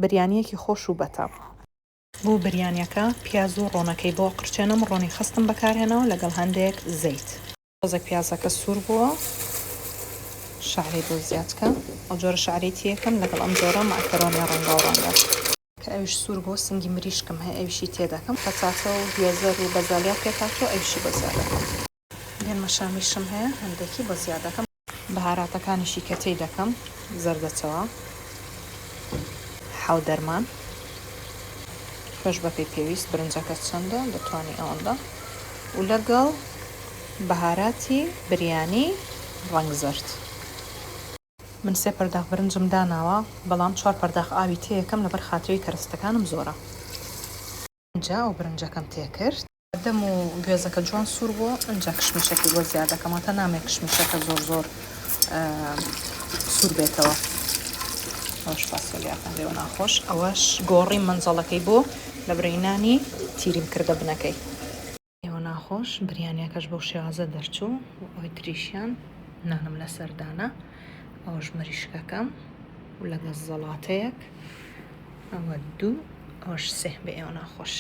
بریانیەکی خۆش و بەتام. بۆ بریانیەکە پیاز و ڕۆنەکەی بۆ ئەقرچێنم، ڕۆنی خەستم بەکارهێناوە لەگەڵ هەندێک زەیت. تۆزێک پیازەکە سوور بووە شەعرەی بۆ زیاد کە، ئەو جۆرە شەعرەی تێکەم لەگەڵ ئەم جۆرە مەعکەرۆنیە ڕەنگاو ڕەنگە. کە ئەویش سوور بووە سنگی مریشکم هەیە ئەویشی تێدەکەم، پەتاتە و گوێزەر و بەزالیا پێکهاتووە ئەویشی بۆ زیاد دەکەم. گەنمەشامیشم هەیە هەندێکی بۆ زیاد دەکەم. بەهاراتەکانیشی کە تێی دەکەم زەردەچەوە، حەودەرمان، تۆش بەپێی پێویست برنجەکە چەندە دەتوانی ئەوەندە و لەگەڵ بەهاراتی بریانی ڕەنگ زەرد. من سێ پەرداخ برنجم داناوە بەڵام چوار پەرداخ ئاوی تێیەکەم لەبەر خاتری کەرەستەکانم زۆرە. ئینجا ئەو برنجەکەم تێکرد. دەم و گوێزەکە جوان سوور بووە ئینجا کشمیشەکەی بۆ زیاد دەکەم واتە نامەوێ کشمیشەکە زۆر زۆر سوور بێتەوە. ئەوەش فاسۆلیاکەم لێوە ناخۆش. ئەوەش گۆڕیم مەنجەڵەکەی بۆ لەبرەی نانی تیریم کردە بنەکەی. ئێوە ناخۆش بریانیەکەش بەو شێوازە دەرچوو و ئەوی تریشیان نانم لەسەر دانا ئەوەش مریشکەکەم و لەگەڵ زەڵاتەیەک ئەوە دوو ئەوەش سێ بە ئێوە ناخۆش.